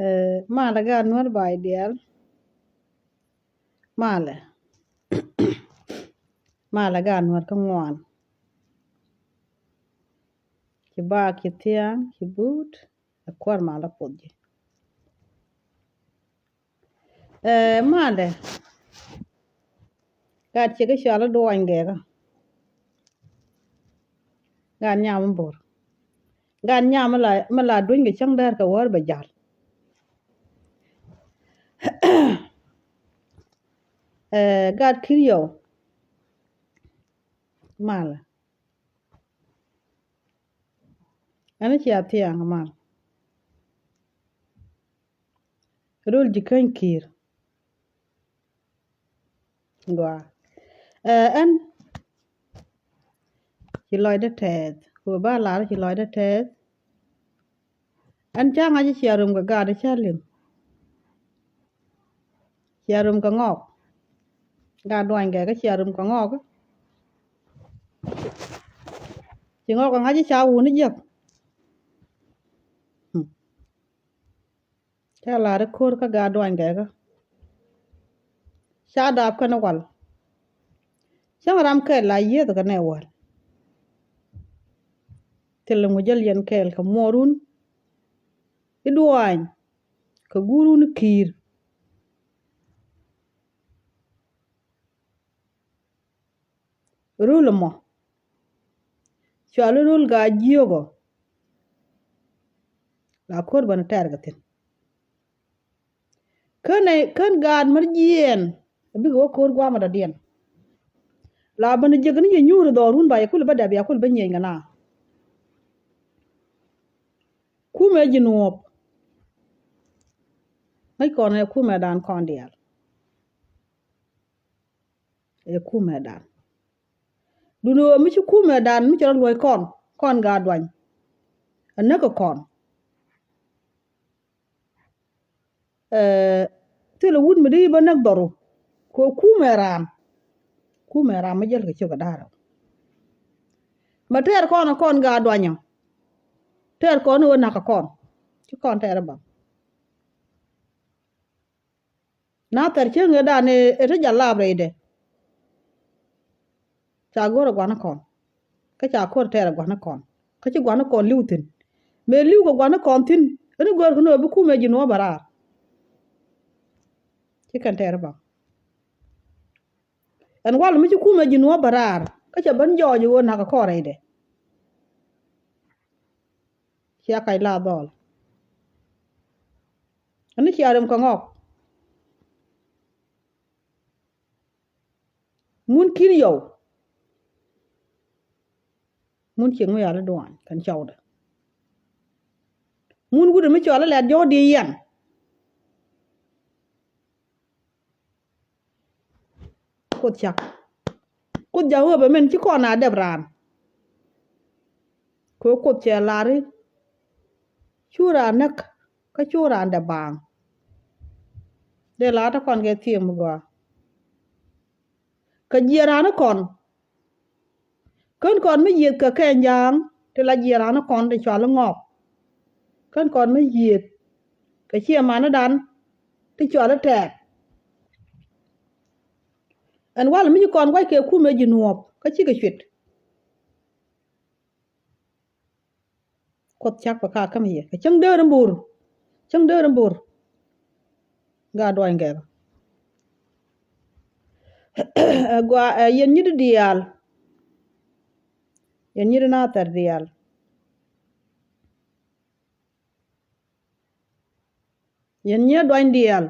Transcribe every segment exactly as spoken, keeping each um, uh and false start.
Ɛ, malɛ gaat Nuäär bay diaal. Malɛ. Malɛ gaat Nuäär kä ŋuan. Ci bak, ci thiaŋ, ci buut. Ɛ kuäär malä puɔth ji̱. Ɛ, malɛ. Gaat ciɛ kɛ cɔal i̱ Duɔny Gɛɛkä. Gaat nyam mi bo̱r. Gaat nyam mi la, mi la duny kɛ cäŋ däär kɛ wäär bɛ jal. Ɛ, gaat Ki̱r Yɔw. Malɛ. Ɛn cia thiaŋ mal. Rol ji̱ käny Ki̱r. Gɔaa. Ɛ, ɛn ci lɔcdä tɛɛth. Kɛ ba lar ci lɔcdä tɛɛth. Ɛn ca ŋa̱c cia rum kɛ gaat ca liŋ. Cia rum kɛ Ŋɔk. Gaat Duany Gɛɛkä cia rum kɛ Ŋɔk. Ci Ŋɔk kɛ ŋa̱c ca wuni jiäk. Hmm. Ca lar i̱ ko̱r kä gaat Duany Gɛɛkä. Ca dap kɛn wal. Cäŋ ram kɛl la yieth kɛ nɛ wal. Thilɛ ŋu jäl yɛn kɛɛl kɛ muɔrun. I̱ Duany kɛ guurun i̱ Ki̱r. Rul ɛmɔ. Cɔal i̱ rul gaat jiök ɔ. La ko̱r bän tɛɛr kɛ thi̱n. Kän ɛ, kän gaat mär jiɛɛn. Ɛ bikɛ wä ko̱r guamä dɔ̱diɛn. La bän jiäk ni yɛ nyuur dhɔrun ba yɛ kul bä dɛp ya kul bä nyieny kɛ na. Kumɛ ji̱ nuɔɔp. Ŋäc kɔn ɛ kumɛ dan kɔn diaal. Ɛ kumɛ dan. Duni ɣöö mi ci kumɛ dan mi ci rɔ luɔ̱c kɔn, kɔn gaat Duany. Ɛ näk kɛ kɔn. Ɛ, thilɛ wut mi di bä näk dhɔru. Kɛ kumɛ ram. Kumɛ ram mi jäl kɛ ciök ɛ da̱rä. Mɛ tɛɛr kɔn ɛ kɔn gaat Duanyɔ. Tɛɛr kɔn ɛ ɣöö na̱k kɛ kɔn. Ci kɔn tɛɛr ɛ bä. Na thɛr cieŋ ëëdan ëë te jal laap rɛydɛ. Ca go̱r ɛ gua̱n ɛ kɔn. Kä ca ko̱r tɛɛr ɛ gua̱n ɛ kɔn. Kä ci gua̱n ɛ kɔn li̱w thi̱n. Mëë li̱w kɛ gua̱n ɛ kɔn thi̱n. Ɛn i̱ gör kɛ ni ɣöö bi kumɛ ji̱ nuɔ̱ɔ̱p ɛ raar. Ci kɛn tɛɛr ɛ bä. Ɛn wal mi ci kumɛ ji̱ nuɔ̱ɔ̱p ɛ raar. Kä ca ben jɔɔc ɛ ɣöö na̱k ɛ kɔn rɛydɛ. Cia kac la dhɔl. Ani cia rem kɛ Ŋɔk. Mun Ki̱r Yɔw. Mun cieŋ mi yal i̱ Duany kɛn cɔwdɛ. Mun wut mi cɔal i̱ Lɛt Jɔw di yɛn. Kuoth cak. Kuoth jak ɣöö bɛ min ci kɔn a dɛp raan. Kɛ ɣöö Kuoth cɛ lar i̱ cu raan näk kä cu raan dɛp baaŋ. Dee lar te kɔn kɛ thiem mi gɔaa. Kɛ jiɛɛr raan i̱ kɔn. Kän kɔn mi yiëth kɛ kɛn ja̱a̱ŋ ti la jiɛɛr raan i̱ kɔn ti cɔal i̱ Ŋɔk. Kän kɔn mi yiëth kɛ ciɛ manidan ti cɔal i̱ Tɛɛk. Ɛn wal mi ci kɔn gua̱c kɛ kumɛ ji̱ nuɔ̱ɔ̱p kä cikɛ cuit. Kuoth cak pɛ ka käm yɛ kɛ cäŋ dee ri mbur. Cäŋ dee ri mbur. Gaat Duany Gɛɛkä. Ɛ gɔaa, ɛ, yɛn nyit diaal. Yɛn nyit Nathɛr diaal. Yɛn nyit Duany diaal.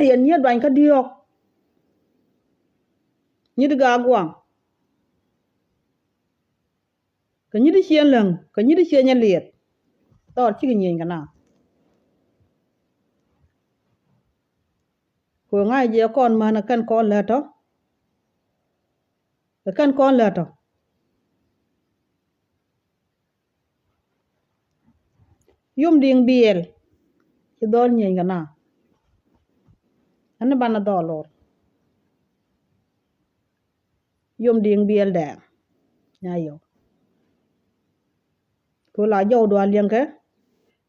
Yɛn nyit Duany kä diɔ̱ɔ̱k. Nyit Gaat Guaŋ. Kɛ nyit i̱ ciɛ läŋ, kɛ nyit i̱ ciɛ nyɛ liɛt. Thɔɔr cikɛ nyieny kɛ na. Kɛ ŋa̱c jɛ kɔn män ɛ kɛn kɔn lät tɔ. Ɛ kɛn kɔn lät tɔ. Yom Diŋ Biɛl ci dhɔl nyieny kɛ na. Ɛn ni banɛ dhɔl lor. Yom Diŋ Biɛl Dɛɛŋ. Nya yɔ. Ku la jɔw dual yɛn kɛ.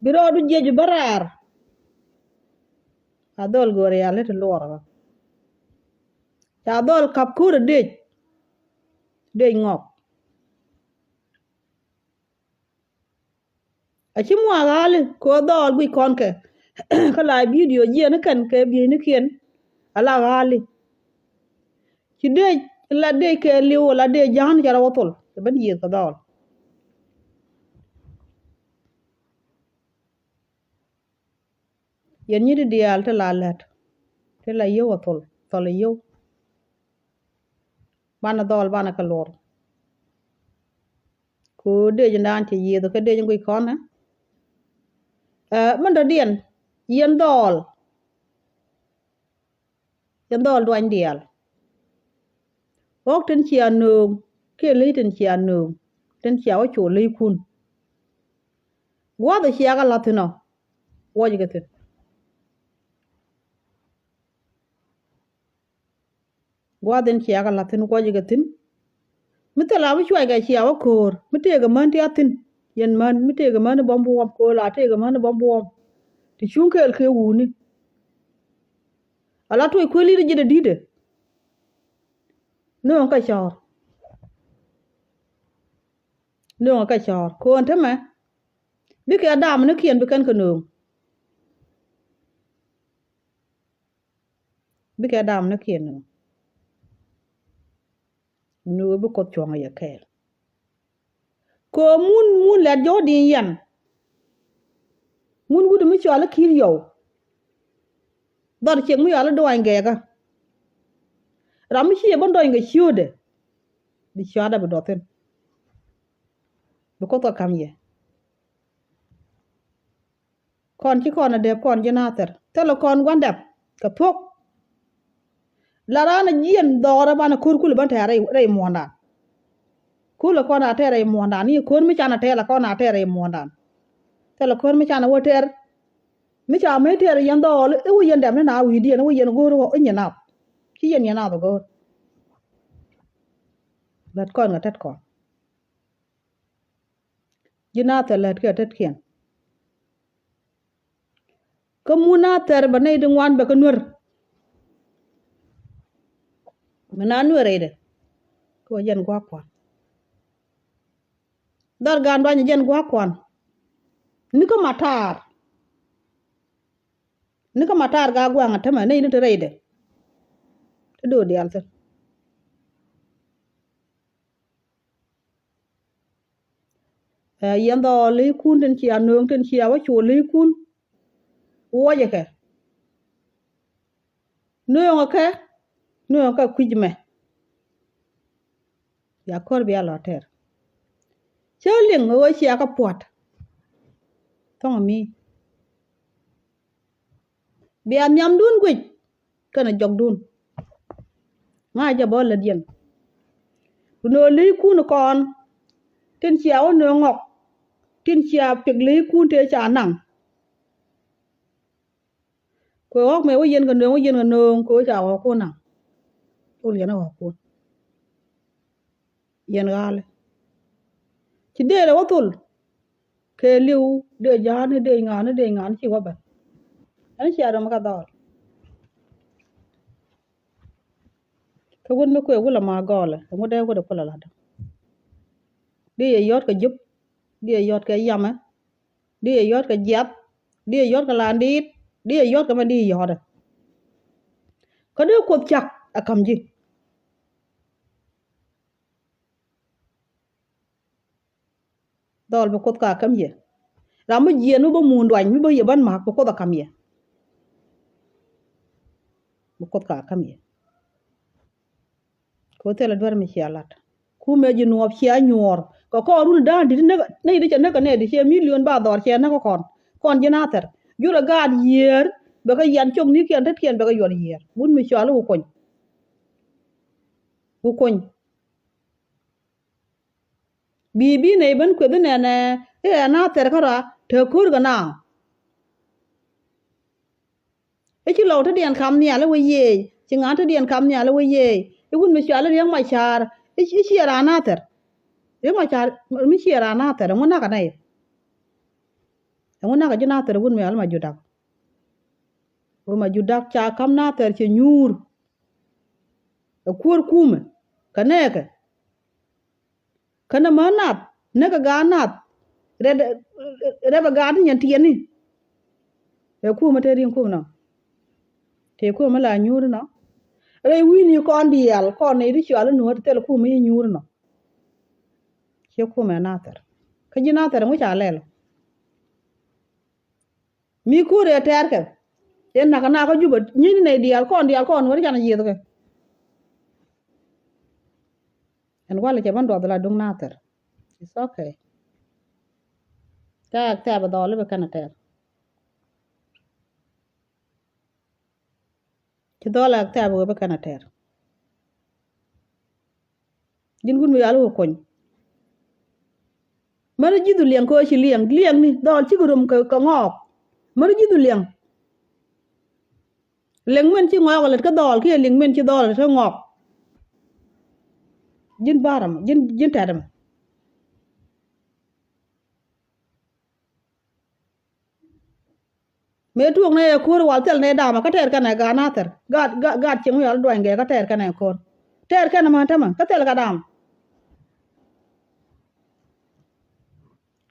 Bi rɔɔdu jiɛc bä raar. A dhɔl göörä yali ti luɔrä. Ca dhɔl kap ko̱rä dec. Dec ŋɔk. A ci muaak ɣa̱li kɛ ɣöö dhɔɔl guic kɔn kɛ. Kä la bidio jiɛn kɛn kɛ bieynikiɛn. A la ɣa̱li. Ci dec la dec kɛ liw la dec ja̱a̱n ca rɔ wä thol. Kɛ ben yiëth kɛ dhɔɔl. Yɛn nyi ti diaal ti la lät. Ti la yio̱w a thol. Thol a yio̱w. Banɛ dhɔl banɛ kɛ luɔr. Ku dec in daan cɛ yiëth kä dec in guic kɔn ɛ. Ɛ, min dɔ̱diɛn, yɛn dhɔl. Yɛn dhɔl duany diaal. Ɣɔ̱k tin cia nööŋ, kiɛ ley tin cia nööŋ, tin cia wä cu leykun. Gua̱th cia kɛ la̱th thi̱n ɔ, wuɔc kɛ thi̱n. Gua̱a̱th in cia kɛ la̱th thi̱n kuɔc kɛ thi̱n. Mi thil a bi cuac kɛ cia wä ko̱o̱r mi tëëk kɛ män ti a thi̱n. Yɛn män mi tëëk kɛ män i̱ bäm buɔ̱m ko̱o̱r la tëëk kɛ män i̱ bäm buɔ̱m. Ti cuŋ kɛɛl kɛ wuni. A la tuɔc kuël i̱ di ji̱ dee di̱t ɛ. Nööŋ kä cɔɔr. Nööŋ kä cɔɔr ko̱o̱n tämɛ. Bikɛ dam ni kiɛn bi kɛn kɛ nööŋ. Bikɛ dam ni kiɛn nööŋ. Nööŋ bi Kuoth cuɔ̱ŋ yɛ kɛɛl. Kɛ mun mun lɛt jɔ̱ɔ̱k di̱i̱n yɛn. Mun wut mi cɔal i̱ ki̱i̱t yɔw. Dhɔr ciek mi cɔal i̱ duany gɛɛkä. Ram mi ciɛ bä dɔny kɛ ciötdɛ. Bi ciötdɛ bi dɔthin. Bi Kuoth kɛ ka̱m yɛ. Kɔn ci kɔn a dɛp kɔn ji̱ Nathɛr thilɛ kɔn gua̱n dɛp kɛ thuɔ̱k. La raan a jiɛn dhɔɔrä banɛ ko̱r kulɛ bän tɛɛr rɛy muɔ̱ɔ̱ndan. Kulɛ kɔn a tɛɛr rɛy muɔ̱ɔ̱ndan ni ko̱r mi can a tɛɛr la kɔn a tɛɛr rɛy muɔ̱ɔ̱ndan. Thilɛ ko̱r mi can a wä tɛɛr. Mi ca mec tɛɛr yɛn dhɔɔl i̱ wä yɛn dɛp ni na wi̱i̱diɛn i̱ wä yɛn go̱o̱r i̱ nyin nath. Ci yɛn nyin nath a go̱o̱r. Lät kɔn kɛ tɛt kɔn. Ji̱ Nathɛr lät kɛ tetkiɛn. Kä mun Nathɛr bɛ nɛy ti ŋuan bɛ kä nuer. Mi na nuer rɛydɛ. Kä jɛn gua̱a̱k kuan. Dhɔr gaan duanyɛ jɛn gua̱a̱k kuan. Ni kä matar. Ni kä matar gaa gua̱a̱ŋ a tämɛ nɛy ni ti rɛydɛ. Ti do̱o̱ diaal thi̱n. Ɛ, yɛn dhɔɔl leykun tin cia nööŋ tin cia wä cu leykun. Wuɔcɛ kɛ. Nööŋɛ kɛ, nööŋɛ kɛ kui̱c mɛ. Ya kɔr bia lɔ tɛr. Cä liŋ ɣöö cia kä pua̱t. Thɔŋ mi. Bia nhiamdun guic kɛnɛ jɔkdun. Ŋa̱cä bä lätdiɛn. Ku nöö leykun kɔn tin cia wä nöö ŋɔk tin cia piɛk leykun tëë ca naŋ. Kuɛ ɣɔ̱k mɛ wä yɛn kɛ nööŋ wä yɛn kɛ nööŋ kɛ wä ca ɣɔ̱kun naŋ. Thol yɛn ɣɔ̱kun. Yɛn ɣa̱lɛ. Ci dee rɛ wä thol. Kɛ li̱w dee ja̱a̱ni dee ŋa̱a̱ni dee ŋa̱a̱ni ci wä bɛn. Ɛn cia rɔm kä dhɔɔl. Kä wut mi kuɛ wulɛ ma gɔɔlɛ ɛŋu dee wut ɛ kulɛ la̱tdä. Di yɛ yɔ̱t kɛ jup. Di yɛ yɔ̱t kɛ yamɛ. Di yɛ yɔ̱t kɛ jiath. Di yɛ yɔ̱t kɛ landiit. Di yɛ yɔ̱t kɛ mɛ di yɔ̱tdɛ. Kä dee Kuoth cak ɛ ka̱m ji̱. Dhɔl bi Kuoth ka ka̱m yɛ. Ram mi jiɛɛn mi bä muun duany mi bä yɛ bän ma̱a̱k bi Kuoth a ka̱m yɛ. Bi Kuoth ka ka̱m yɛ. Kɛ ɣöö thilɛ duer mi cia lat. Kumɛ ji̱ nuɔɔp cia nyuɔɔr kɛ kɔn run da̱a̱n di̱t näk nɛy di cɛ näk kɛ nɛy di cɛ milion ba dhɔr cɛ näk kɛ kɔn. Kɔn ji̱ Nathɛr jurɛ gaat yiëër bɛ kɛ yian cok ni̱kiɛn tetkiɛn bɛ kɛ yuɔr yiëër wut mi cɔal i̱ wä kuny. Wä kuny. Bi bi nɛy ben kueth inɛnɛ i̱ ɛ Nathɛr kärɔa te ko̱r kɛ naaŋ. I̱ ci lɔw te diɛn kam nhial i̱ wä yeec ci ŋa̱n te diɛn kam nhial i̱ wä yeec i̱ wut mi cɔal i̱ Riɛk Macar i̱ ci, i̱ ciɛ raan Nathɛr. Riɛk Macar mi ciɛ raan Nathɛr ɛŋu nakä nɛy. Ɛŋu nakä ji̱ Nathɛr i̱ wut mi cɔal i̱ Majudak. Rum a Judak ca ka̱m Nathɛr cɛ nyuur. Ɛ kuäär kumɛ kɛ nɛɛkɛ. Kɛnɛ mä nath näkɛ gaat nath. Rɛp, rɛp ɛ gaat ti nyɛn tiɛni. Ɛ kumɛ te ri̱ŋ kumɛ nɔ. Te kumɛ la nyuuri nɔ. Rɛy wi̱i̱ni kɔn diaal kɔn nɛy ti cɔal i̱ nuɔ̱ɔ̱r ti thil kumɛ i̱ nyuuri nɔ. Ciɛ kumɛ Nathɛr. Kä ji̱ Nathɛr ŋuc a lɛl. Mi ko̱r ɛ tɛɛrkɛ. Yɛn nakä nakä Jubɛ nyi̱n nɛy diaal kɔn diaal kɔn wä ri can yiethkɛ. Ɛn walɛ cɛ bän duɔth la duŋ Nathɛr. It's okay. Tɛɛk tɛɛp ɛ dhɔl i̱ bɛ kɛn ɛ tɛɛr. Ci dhɔl ɛ tɛɛp ɛ bɛ kɛn ɛ tɛɛr. Ji̱n wut mi yal wä kony. Mɛn ji̱thu liɛŋ kɛ ɣöö ci liɛŋ, liɛŋni dhɔl cikɛ rom kɛ, kɛ ŋɔɔk. Mɛn ji̱thu liɛŋ. Liɛŋ min ci ŋɔɔk lät kä dhɔl kiɛ liɛŋ min ci dhɔl lät kä ŋɔɔk. Ji̱n ba̱r ɛmɛ, ji̱n, ji̱n tɛt ɛmɛ. Mëë tuɔɔk nɛ yɛ ko̱r wal thil nɛ da̱a̱mä kä tɛɛr kɛnɛ gaat Nathɛr. Gaat, gaat, gaat cieŋ mi yɔal duany gɛɛ kä tɛɛr kɛnɛ ko̱r. Tɛɛr kɛnɛ män tämɛ kä thil kɛ da̱a̱m.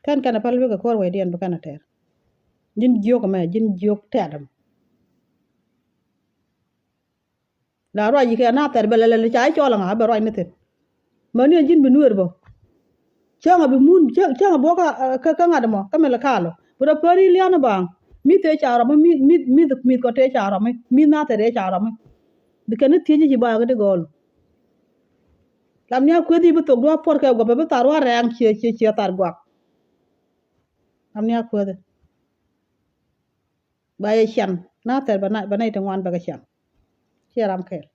Kɛn kɛnɛ päl bikɛ ko̱r wecdiɛn bi kɛnɛ tɛɛr. Ji̱n jiök ɛmɛ, ji̱n jiök tɛɛr ɛmɛ. La ruac yikɛ Nathɛr bɛ lɛlɛ ca i̱ cɔl ɛŋa bɛ ruac ni thi̱n. Mäni ɛ ji̱n bi nueer bä. Cäŋɛ bi mun, cäŋɛ, cäŋɛ buɔk kä, kä, kä ŋa̱t ɛmɔ kä mɛl ɛ kaal ɔ. Bi rɔ päri lia̱a̱n ɛ baaŋ. Mi̱th tëë ca rɔmi, mi̱th, mi̱th, mi̱th, mi̱th kɔ tëë ca rɔmi, mi̱th Nathɛr tëë ca rɔmi. Bi kɛn ni thiec i̱ ci ba̱a̱ kä ti gɔɔl. Lam ni a kueth i̱ bi thok dua̱a̱ puɔ̱r kɛ guɔ̱pɛ bi thar wa̱a̱ rɛɛŋ ciɛ, ciɛ, ciɛ thar guak. Lam ni a kueth i̱. Ba yɛ cian, Nathɛr bɛ na, bɛ nɛy ti ŋuan bɛ kɛ cian. Ciɛ ram kɛɛl.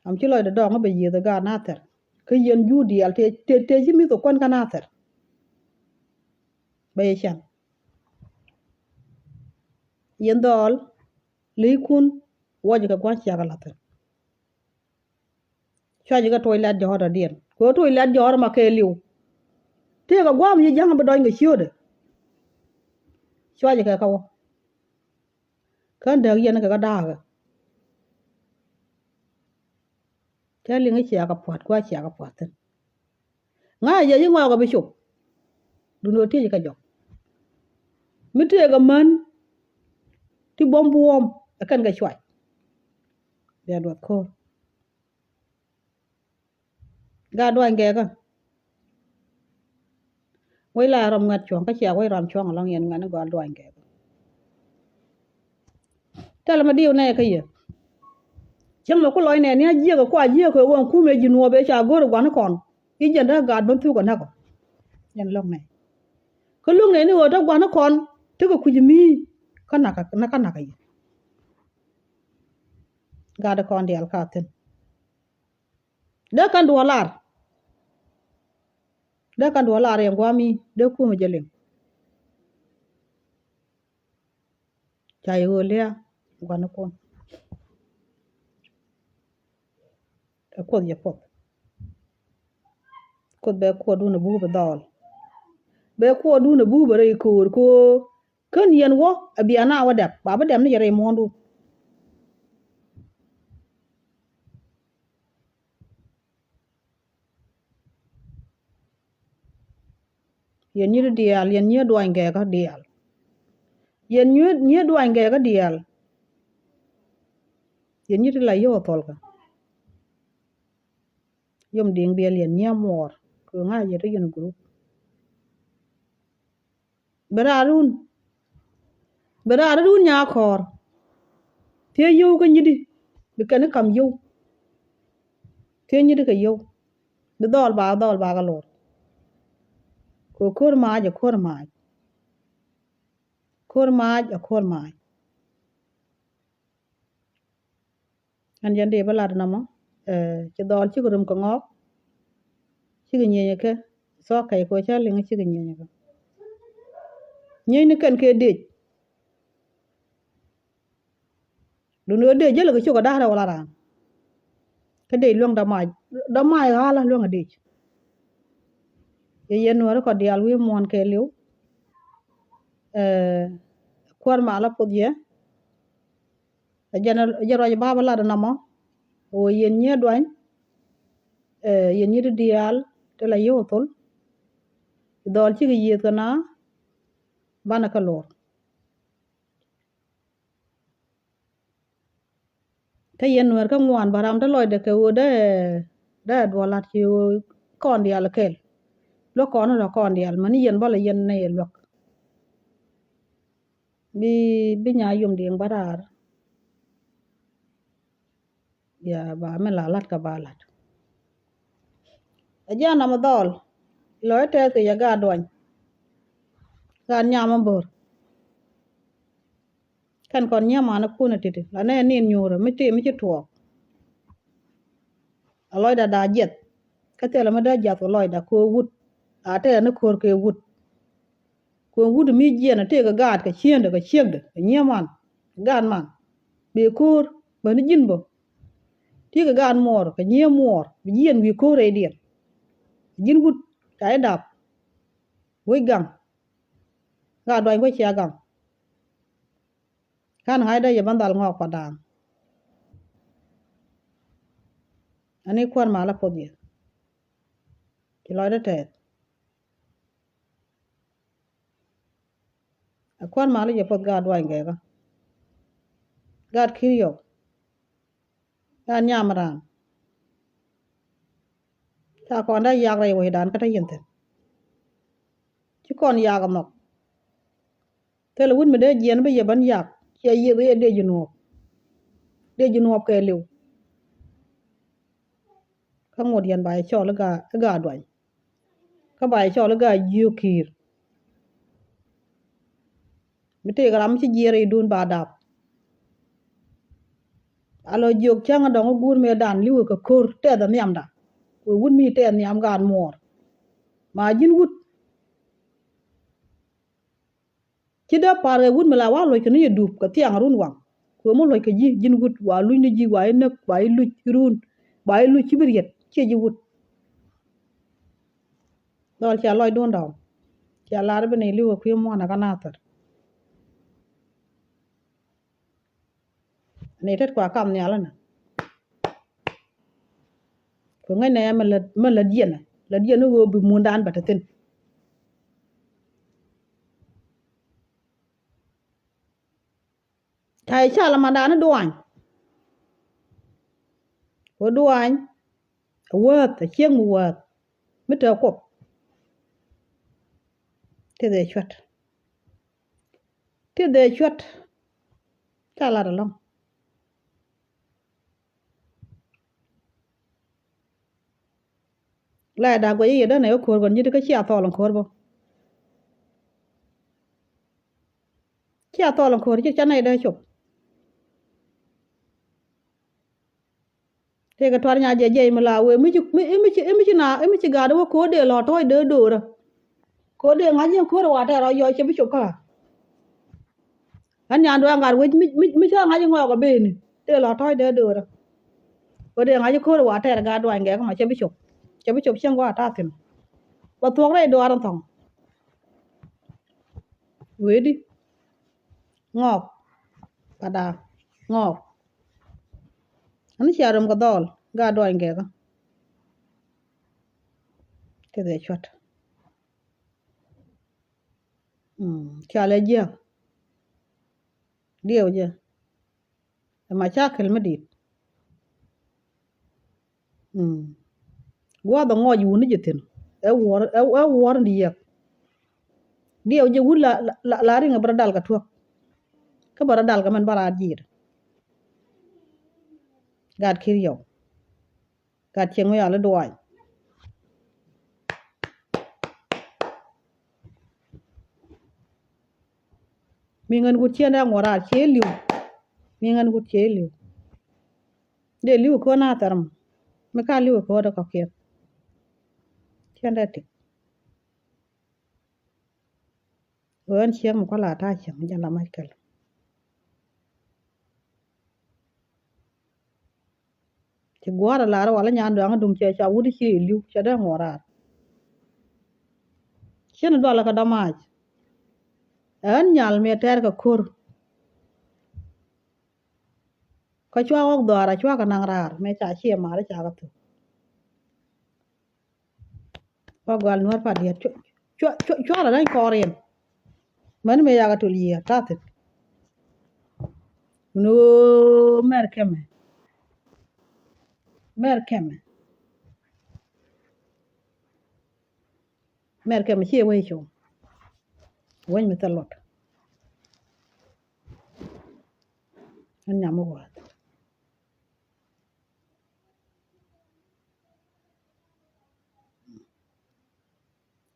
Ram ci lɔcdɛ dɔɔŋ bɛ yiëth ɛ gaat Nathɛr. Kä yɛn jur diaal tëë, tëë, tëë ci mi̱th ɛ kuän kä Nathɛr. Bɛ yɛ cian. Yɛn dhɔl, li̱ikun, wuɔcɛ kɛ gua̱n ciakä la̱thɛ. Cuacɛ kɛ tuɔc lɛt jɔ̱ɔ̱r dɔ̱diɛn. Kɛ ɣöö tuɔc lɛt jɔ̱ɔ̱r ma kɛɛliw. Tëëkɛ gua̱a̱m yi ja̱ŋ bi dɔ̱ny kɛ ciötdɛ. Cuacɛ kɛ kä wä. Kän dääk yɛn kɛ kä da̱a̱kɛ. Cä liŋ i̱ ciakä pua̱t, kua ciakä pua̱t thi̱n. Ŋa̱cä jɛ ci ŋɔɔkɛ bi cop. Duundɛ tiec kä jɔk. Mi tëëkɛ män ti buɔ̱m buɔ̱ɔ̱m ɛ kɛn kɛ cuac. Bia duɔth ko̱o̱r. Gaat duany gɛɛkä. Wec la rɔm ŋuɛ̈t cuɔ̱ŋ kä cia wec rɔm cuɔ̱ŋ ɛlɔ̱ŋ yɛn ŋuɛ̈t ni gɔal duany gɛɛkä. Tɛlɛ mi diw nɛy kä yɛ. Cäŋ mɛ ku lɔc nɛn ni a jiäk ɛ kua jiäk kɛ ɣöö ɛn kumɛ ji̱ nuɔɔp ëë ca go̱r ɛ gua̱n kɔn. I̱ jɛn dee gaat ben thuk ɛ näk ɔ. Jɛn lo̱k nɛy. Kä lo̱k nɛy ni ɣöö te gua̱n kɔn tekɛ kui̱c mi. Kä nak, kä nak kä yɛ. Gaat kɔn diaal ka thi̱n. Dee kɛn duɔ̱ɔ̱r lar. Dee kɛn duɔ̱ɔ̱r lar yɛn gua̱a̱mi dee kumɛ jɛ liŋ. Ca yɛ ɣöö lia̱a̱ gua̱nikun. Ɛ kuoth yɛ puɔth. Kuoth bɛ kuɔɔdun ɛ bupɛ dhɔɔl. Bɛ kuɔɔdun ɛ bupɛ rɛy köör köör. Kän yɛn wä ɛ bia na wä dɛp ba bi dɛp ni yɛ rɛy muɔ̱ɔ̱ndun. Yɛn nyit diaal, yɛn nyit duany gɛɛkä diaal. Yɛn nyit, nyit duany gɛɛkä diaal. Yɛn nyit ti la yio̱w a thɔlkä. Yom diŋ diaal yɛn nyia muɔɔr kɛ ŋa̱c yɛ te yɛn group. Bi raar run. Bi raar run nyakɔɔr. Thiee yio̱w kä nyiti. Bi kɛn i̱ kam yio̱w. Thiee nyiti kɛ yio̱w. Bi dhɔl ba dhɔl ba kɛ lor. Kɛ ko̱r mac ɛ ko̱r mac. Ko̱r mac ɛ ko̱r mac. Ɛn jɛn dee bä lat nɔmɔ, eh, ci dhɔl cikɛ rum kɛ ŋɔɔk. Cikɛ nyieny kɛ thuɔk kɛc kɛ cä liŋ cikɛ nyieny kɛ. Nyieny ni kɛn kɛ dec. Duni ɣä dec jälɛ kɛ cukɛ da̱rɛ wala raan. Kä dec luäŋ dɔ̱mac, dɔ̱mac ɣa̱lä luäŋ ɛ dec. Yɛ yɛn nuɔ̱ɔ̱ri kɔ diaal wi̱i̱ muɔ̱ɔ̱n kɛɛliw. Eh, Kuäär malä puɔth yɛ. Ɛ jɛn ɛ jɛ ruac bapä lat ɛnɔmɔ. Ɣöö yɛn nyiee duany, ɛ yɛn nyiet diaal ti la yio̱w thol. Dhɔl cikɛ yiëëth kɛ na banɛ kɛ lor. Kä yɛn Nuäär kä ŋuan bä ram te lɔcdɛ kɛ ɣöö dee, dee duɔl lat ci ɣöö kɔn diaal kɛl. Luäk kɔn in rɔ kɔn diaal mäni yɛn bä lɛ yɛn nɛy ɛ luäk. Bi, bi nya yom diɛŋ bä raar. Ya ba mi la lat kɛ ba lat. Ɛ jɛn nɔmɔ dhɔl lɔc tɛth kɛ yɛ gaat duany. Gaat nyam mi bo̱r. Kɛn kɔn nyiee manä kun a ti̱ti̱ la nɛ nin nyuurä mi ti mi ci tuɔɔk. A lɔcda da jiɛth kä thilɛ mi dee jiath kɛ lɔcda kɛ wut. A tɛɛrɛ ni ko̱r kɛ wut. Kɛ wut mi jiɛn a tëëkɛ gaat kɛ ciendɛ kɛ ciekdɛ kɛ nyiee man kɛ gaat man. Bɛ ko̱r bä ni ji̱n bä. Tëëkɛ gaat muɔɔr kɛ nyiee muɔɔr bi jiɛn wi̱i̱ ko̱r rɛydiɛn. Ji̱n wut ca i̱ dap. Wec gaŋ. Gaat duany wec cia gaŋ. Ka̱n ŋa̱cdä yɛ bä dhal ŋɔɔk pa da̱a̱ŋ. Ani kuäär malä puɔth yɛ. Ci lɔcdä tɛth. Ɛ kuäär malä yɛ puɔth gaat duany gɛɛkä. Gaat ki̱r yɔk. Gaat nyam raan. Ca kɔn dee yak rɛy wecdan kä te yɛn thi̱n. Ci kɔn yak nhɔk. Thilɛ wut mi dee jiɛn bi yɛ bän yak ciɛ yiëth yɛ dee ji̱ nuɔɔp. Dee ji̱ nuɔɔp kɛɛliw. Kä ŋot yɛn ba yɛ cɔl i̱ gaa, i̱ gaa duany. Kä ba yɛ cɔl i̱ gaa jiök ki̱i̱r. Mi tëëk ram mi ci jiɛɛr i̱dun ba dap. A lɔ jiök cäŋ a dɔ̱ŋ i̱ guur mëëdan li̱wɛ kɛ ko̱r tɛth a nhiamda. Wee wut mi tɛth nhiam gaat muɔɔr. Ma ji̱n wut. Ci dee pa̱r kɛ wut mi la wa luɔ̱c kɛ ni yɛ dup kɛ thiaŋ run waŋ. Kuɛ mi luɔ̱c kɛ ji̱ ji̱n wut wa luc ni ji̱ wa i̱ näk wa i̱ luc i̱ run wa i̱ luc ci bi riet ciɛ ji̱ wut. Dhɔl cia lɔcdun dɔ̱ŋ cia lar bi ni li̱w kɛ kui̱ muɔ̱ɔ̱n ɛ kä nathɛr. Ni tet kua kam nhial inɛ. Kɛ ŋäcnɛ ya mi lät, mi lät yɛn ɛ lät yɛn i̱ ɣöö bi mundan bɛ te thi̱n. Ca i̱ cal amandan i̱ duany. Wä duany. A wäth a cieŋ mi wäth mi te kuɔp. Ti dhɛ cuät. Ti dhɛ cuät. Ca lat alɔŋ. La da guɛc i̱ yɛ däna i̱ ko̱r kɔn nyi̱t kä cia thɔɔl in ko̱r bä. Cia thɔɔl in ko̱r ci ca nɛy dee cop. Tëëkɛ tuar nya jiɛc jiɛc mi la wee mi ci, mi, mi ci, mi ci na, mi ci gaat wä ko̱r dee lɔ tɔ̱ɔ̱c dee do̱rä. Ko̱r dee ŋa̱c yɛn ko̱r wa tɛɛr rɔ yɔc cɛ bi cop kä. Ɣän nyan dua̱a̱ŋ gat wec mi, mi, mi cä ŋa̱c i̱ ŋɔɔk ɛ beni dee lɔ tɔ̱ɔ̱c dee do̱rä. Ko̱r dee ŋa̱c i̱ ko̱r wa tɛɛr gaat dua̱a̱ŋ gɛɛk ma cɛ bi cop. Cɛ bi cop cieŋ gua̱a̱ ta̱a̱ thi̱n. Bɛ thuɔ̱k rɛy duaar in thɔ̱ŋ. Wee di. Ŋɔɔk. Pada. Ŋɔɔk. Ani cia röm kɛ dhɔɔl gaat dua̱a̱ŋ gɛɛkä. Ti dhɛ cuät. Mm, cia lɛ jiäk. Diɛw jɛ. Ɛ macakil mi di̱i̱t. Mm. Gua̱a̱th ɛ ŋɔc wuni jɛ thi̱n. Ɛ wuɔr, ɛ, ɛ wuɔr in di yɛk. Diɛw jɛ wut la, la, la, la riŋ ɛ bä rɔ dal kɛ tuäk. Kä bä rɔ dal kɛ mɛn bä raar ji̱i̱r. Gat ki̱r yɔw. Gat cieŋ mi yal i̱ duaany. Mi ŋän wut cien dee ŋuɔ̱t raar cie li̱w. Mi ŋän wut cie li̱w. Dee li̱w ko̱n a thɛr mɔ. Mi ka li̱w ko̱n dee kɔ̱kiɛth. Cien dee tik. Ɣöö ɛn cieŋ mi kua̱l a ta̱a̱ cieŋ jɛn la mac kɛl. Ci gua̱a̱r a lar wala nyan dɔaŋ duŋ cɛ ca wut i̱ ci iliu cɛ dee ŋuɔ̱t raar. Cin dual kɛ dɔ̱mac. Ɛn nyal mi tɛɛr kɛ ko̱r Kä cua ɣɔk dhɔaar a cua kɛ naŋ raar mëë ca ciɛ ma̱a̱r ca kɛ thuk. Wa gɔal nuäär pa diet cua, cua, cua, cua la da̱ny kɔɔr in. Män mëë yakɛ tul yiëë ta̱thin. Ni ɣöö mɛr kɛmɛ. Mɛr kɛmɛ. Mɛr kɛmɛ ciɛ wec com. Wec mi thil luɔt. Ɛn nyam mi wath.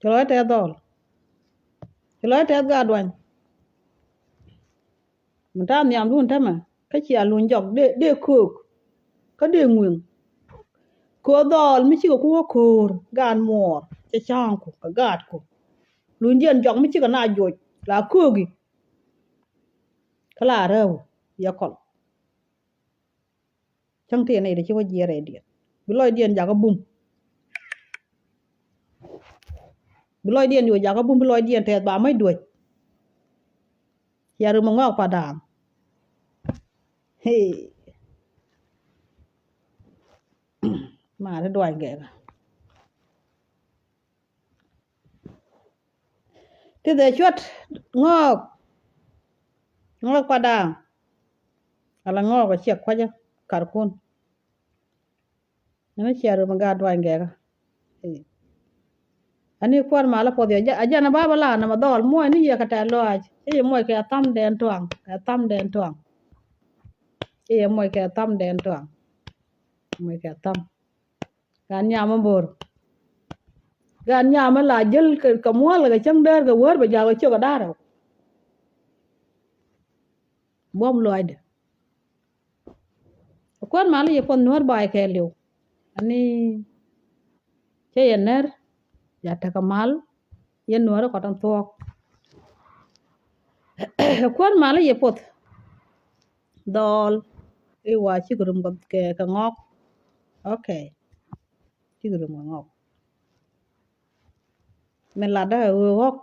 Ci lɔc tɛth dhɔl. Ci lɔc tɛth gaat duany. Mi ta̱a̱ nhiamdun tämɛ kä cia luny jɔk dee, dee köök. Kä dee ŋueŋ. Köök dhɔl mi cikɛ ku wä köör gaat muɔɔr cɛ cäŋku kɛ gaatku. Luny jiɛn jɔk mi cikɛ na joc la kööki. Kä la rɛw yɛ kɔl. Cäŋ ti nɛy ti ci wä jiɛɛr rɛydiɛn. Bi lɔcdiɛn jakä bum. Bi lɔcdiɛn yoc jakä bum, bi lɔcdiɛn tɛth ba mäc duäc. Cia ri mi ŋɔk pa da̱a̱m. Hey. Ma ti duany gɛkä. Ti dhɛ cuɔt ŋɔɔk. Ŋɔɔk pa da̱a̱m. Ala ŋɔɔk a ciɛ kuacä karkun. Ni mi cia ri mi gaat duany gɛkä. Ani kuäär malä puɔth yɛ a jɛn a baba la nɛ ma dhɔl muɔc ni yɛ kɛ tɛ̈th lɔaac. I̱ yɛ muɔc kɛ tham dɛn tuaŋ, kɛ tham dɛn tuaŋ. I̱ yɛ muɔc kɛ tham dɛn tuaŋ. Muɔc kɛ tham. Gaat nyam mi bo̱r. Gaat nyam mi la jäl kɛ, kɛ muɔ̱l kɛ cäŋ däär kɛ wäär bɛ jakä ciök kɛ da̱rä. Buɔ̱m luɔcdɛ. Kuäär mal i̱ yɛ puɔth nuäär ba̱a̱y kɛɛliw. Ani cä yɛ nɛr ya tekɛ mal yɛ nuäär kɔt in thuɔ̱k. Kuäär mal i̱ yɛ puɔth dhɔl i̱ wa cikɛ rum kɛ, kɛ ŋɔk. Okay. Cikɛ rum kɛ ŋɔk. Min latdä ɛ ɣöö ɣɔk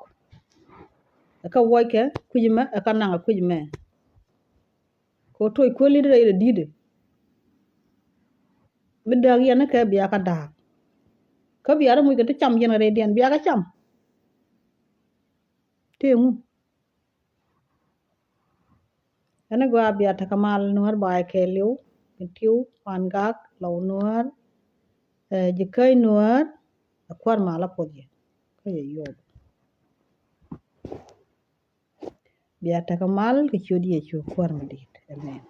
ɛ kä wuɔckɛ kui̱c mɛ ɛ kä naŋ ɛ kui̱c mɛ. Kɛ ɣöö toc kuäär li̱t rɛy rɛ di̱t ɛ. Mi dääk yɛn ni kɛ bia kä da̱a̱k. Kä bia rɛ muc kɛ ti cam yɛn kɛ rɛydiɛn bia kä cam. Tëë ŋu. Ɛn i̱ gɔaa bia tekɛ mal nuäär ba̱a̱y kɛɛliw, kɛ tiw, pan gak, lɔw nuäär, ɛ, ji̱ käc nuäär, ɛ kuäär mal a puɔth yɛ. Kä yɛ yop. Bia tekɛ mal kɛ ciöt Yecu kuäär mi di̱i̱t. Amen.